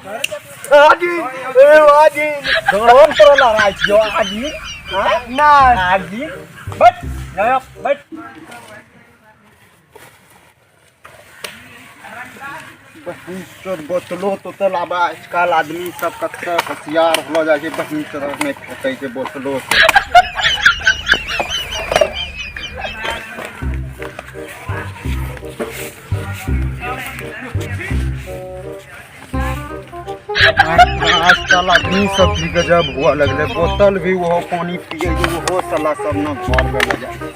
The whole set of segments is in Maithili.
आगी ए आगी गरम तोरा लड़ाइ छियौ आगी ना आगी बैठ नया बैठ बहिन बोतलो तोतल आब आजकल आदमी सब कते होशियार होलो जाइ छै बहिन तोरा नहि फेकै छै बोतलो आजकल आदमी सब भी गजब हुआ लगले बोतल भी ओहो पानी पिए छै ओहो साला सब ने घर में ले जाइ छै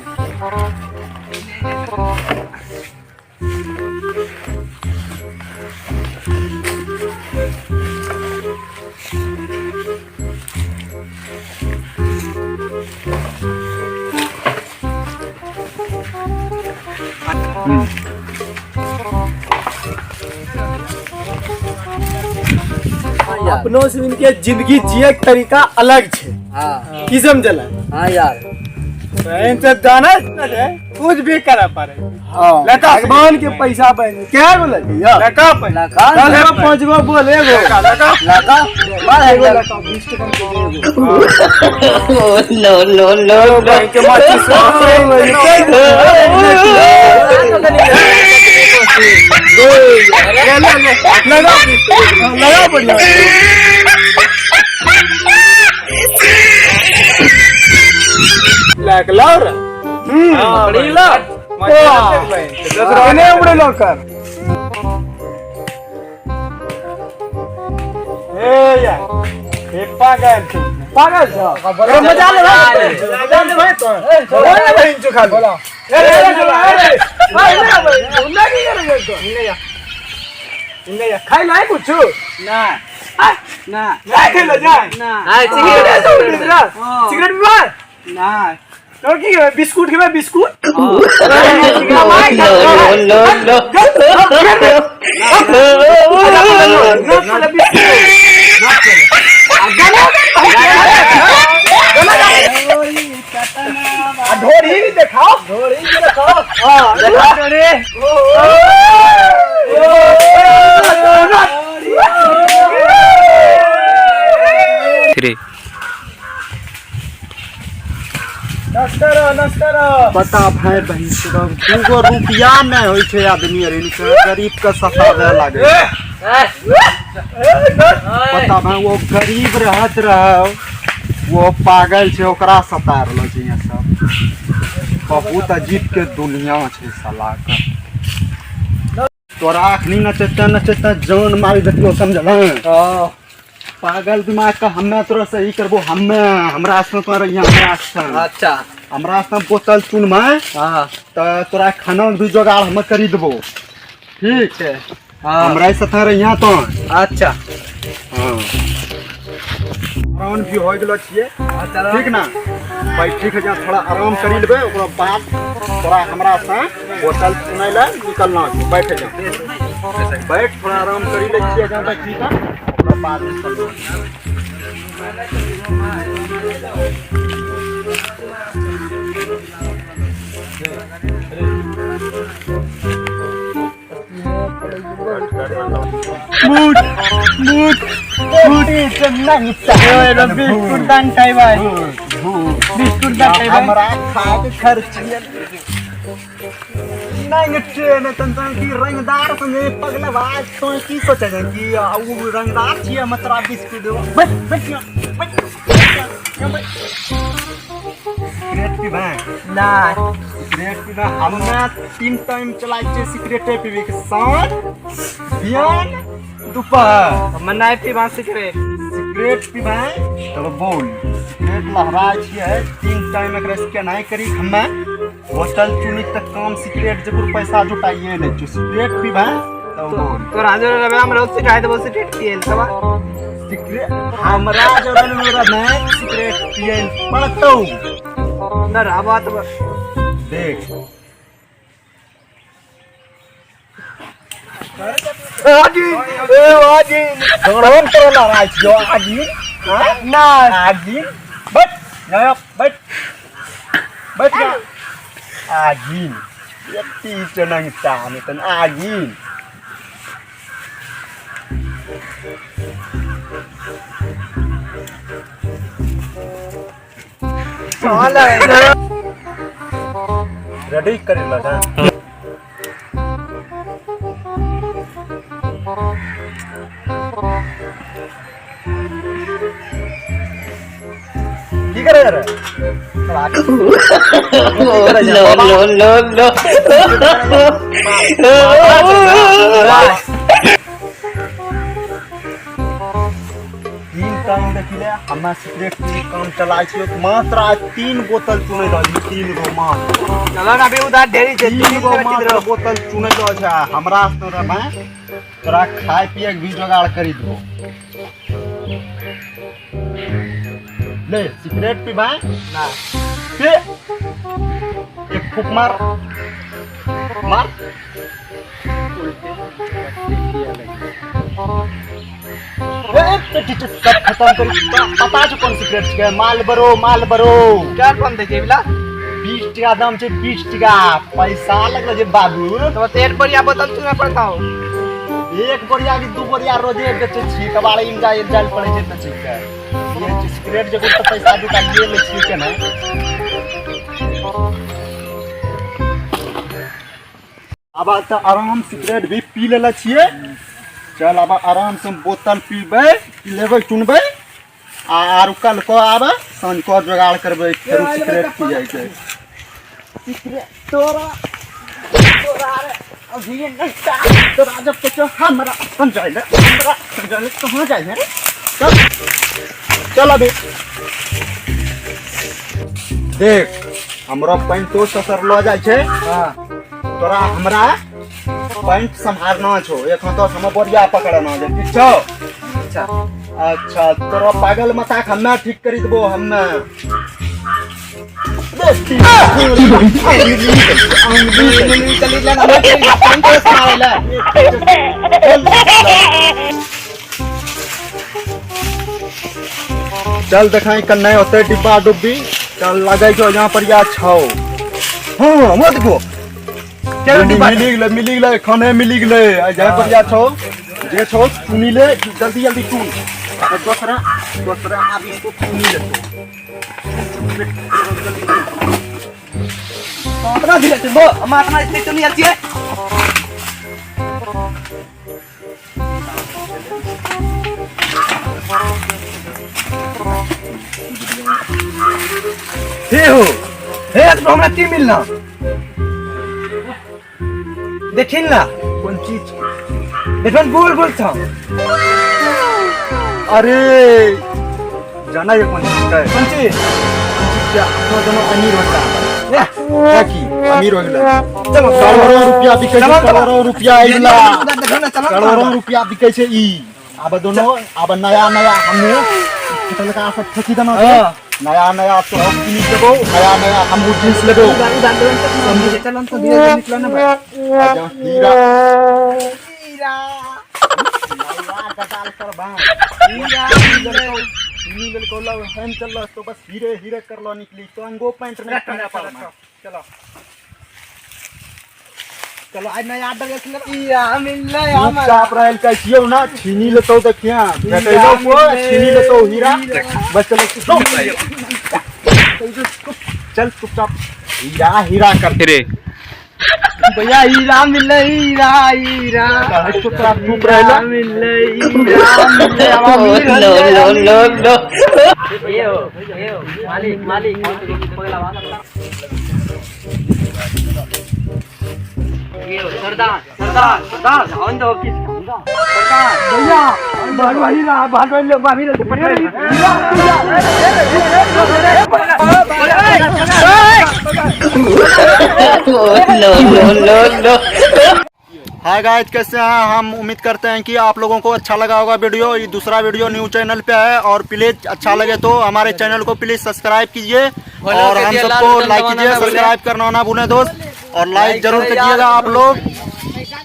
अपनो से इनके जिंदगी जिए के तरीका अलग छे। हाँ। की समझला? हाँ यार। बहन से जाना है कुछ भी करा पारे। हाँ। लगा भगवान के पैसा बहन क्या बोले भैया? लगा पैसा। लगा। चल एगो पाँच गो बोल एगो। लगा। लगा। एगो लगा, 20 टका के दे एगो। No, no, no, no. बहन के माची से ले ले ले लगा लगा बढ़िया। लग लाओ रे। पकड़ी लो। ने उड़े लो कर। ए यार, ए पागल तू। पागल छो। अरे मजा ले भाई। मजा ले भाई तो। बोल ना भाई इनचो खाली। बोला। ए रे रे अरे। भाई ना भाई, उन्ना की करे तो। इन्ने या। इन्ने या खाई लाए कुछ? ना। ना। ना खाई ले जा। ना। हाँ, सिगरेट है तो सिगरेट पीवा? ना। तो की बिस्कुट खेबे बिस्कुट? No, no, no, ढोरी भी देखाओ। ढोरी भी देखाओ। हां देखा ढोरी। थ्री। नमस्कार नमस्कार। पता भाई बहन दूगो रुपया नहीं होइ छै आदमी अरे गरीब के सतावे लागे। पता भाई वो गरीब रहत रह वो पागल छै ओकरा सता रहल छै यहाँ सब। बहुत अजीब के दुनिया छै साला के। तोरा अखनी नचेते नचेते जान मारि देतियो समझल? पागल दिमाग का हम्मे तोरा सही करबो हम्मे हमरा से तोरा यहाँ हमरा से। अच्छा। हमरा से बोतल चुनमे। हाँ। त तोरा खाना भी जोगाड़ हम करी देबो। ठीक छै। हाँ। हमरा साथे रहिया तो। अच्छा। हाँ। आराम भी हो गेलो छियै। ठीक ना? बैठी के जा थोड़ा आराम करी लेबै ओकरा बाद तोरा हमरा से बोतल चुनै ला निकलना छै। बैठ जा। बैठ थोड़ा आराम करी लै छियै जा बैठी के ओकरा बाद निकलना। मुट मुट मुट बिस्कुट दान खाइ भाई। बिस्कुट दान खाइ भाई। हमरा खाए के खर्च नहीं ट्रेन तन तन की रंगदार संगे पगला भाई तो की सोचे है कि उ रंगदार छियै हम तोरा बिस्कुट देबो। बैठ बैठ बैठ सिगरेट पीबै? ना। सिगरेट पीबै? हमे 3 टाइम चलाइ छियै सिगरेटे पीबै के साँझ बिहान दोपहर। हम नहीं पीबा सिगरेट। सिगरेट पीबै तब बोल सिगरेट लहराइ छियै 3 टाइम एकरा से केना करी हमे होटल चुनी तक काम सिगरेट जरूर पैसा जुटाइए लै छियै। सिगरेट पीबै तब बोल। तोरा जो रहे हमरा सिखाइ देबो सिगरेट पिए तब। सिगरेट हमरा जरूर मेरा नहीं सिगरेट पिए पड़तौ। ना रहा तो देख आगी ए आगी गरम तोरा लड़ाइ छियौ आगी। ना आगी बैठ नया बैठ बैठ जा। आगी एती चनंगता में तन आगी। रेडी करी ला जा। की करे रे? No, no, no, no. तीन काम देखिले हमे सिगरेट पी काम चलाय छियो मात्र आज 3 बोतल चुनै रहल छी, 3 गो मात्र। चलो ना अभी उधार ढेरी छै, 3 गो मात्र बोतल चुनै रहल छै। हमरा तोरा में तोरा खाय पिए के भी जोगाड़ करी दो। ले सिगरेट पी भाई ना पी, एक फूक मार मार। सब खत्म कर। पता छौ कोन सिगरेट छिकै? मालबरो मालबरो। क्या कम दे छै बिला? 20 टका दाम छै, 20 टका पैसा लगलो छै बाबू। तो तेर बढ़िया बोतल चुना पड़ता हो। एक बोरिया कि 2 बोरिया रोजे बेचै छी, कबाड़ी में जाय जाय पड़ै छै बेचै के। ये सिगरेट जे तो पैसा दूटा ले लै छियै के ने। आब तऽ आराम सिगरेट भी पी लेले छियै। चल आब आराम से बोतल पीबै, लेबै चुनबै आ आर कल को आब साँझ को जोगाड़ करबै फेर सिगरेट पी जाइ छै। सिगरेट तोरा तोरा रे अभी नहीं तोरा जब कुछ हमरा समझाइले, हमरा समझाइले कहाँ जाइ है रे? चल चल अभी देख हमरो पैंटो ससरलो जाइ छै। तोरा हमरा पैंट सम्हारना छौ, एक हाथो से हम बोरिया पकड़ना छै, ठीक छौ? अच्छा अच्छा तोरा पागल माथा के हमे ठीक करी देबो हमे। चल देखाई कन्ने होते डिब्बा डुब्बी। चल लगै छौ यहाँ पर या छौ। हाँ मत देखो मिली गेलै, मिली गेलै, खाने मिली गेलै। यहाँ पर या छौ जे छौ चुनी ले, जल्दी जल्दी चुन। दोसरा दोसरा आब इसको चुनी ले। अपना धीरे से बो, हम अपना इतने चुनी आती है। हे हो हे तो हमरा की मिलना देखिन ना कौन चीज देखन गोल गोल था। अरे जाना ये कौन चीज का है? कौन चीज? क्या अपना दोनों अमीर होता है की अमीर हो गेलै। चलो करोड़ों रुपया बिकै छै, करोड़ों रुपया अइला, करोड़ों रुपया बिकै छै ई। आब दोनों आब नया नया हमहूँ फटलका सब फेंकी देना छै। नया नया तो हम किनी देबो, नया नया हमहूँ जींस लेबो। चलो तो धीरे धीरे निकलो ना भाई। हीरा हीरा गजाल कर भाई, हीरा नील को लव हम चल तो बस हीरे हीरे कर लो निकली तो अंगो पैंट नहीं पहना पड़ना। चलो चलो आज नया ड्रेस ले हीरा मिललै हमरा। चुपचाप रहल कहै छियौ ना, छीनी लेतौ देखिया भेटैलो को छीनी लेतौ हीरा। बस चलो चल चुपचाप हीरा हीरा कर थ्री। भैया हीरा मिललै, हीरा हीरा चुपचाप चुप रहला मिललै, हीरा मिललै। No, no, no, no. ये हो ये हो मालिक मालिक पगला बात। ये हो सरदार सरदार सरदार ऑन the office सरदार भैया भागवा हीरा भागवा ले भाभी ले पकड़ हीरा। No, no, no, no. Hi guys, कैसे हैं? हम उम्मीद करते हैं कि आप लोगों को अच्छा लगा होगा वीडियो। ये दूसरा वीडियो न्यू चैनल पे है और प्लीज़ अच्छा लगे तो हमारे चैनल को प्लीज़ सब्सक्राइब कीजिए और हम सबको लाइक कीजिए, सब्सक्राइब करना ना भूलें दोस्त, और लाइक जरूर कीजिएगा आप लोग।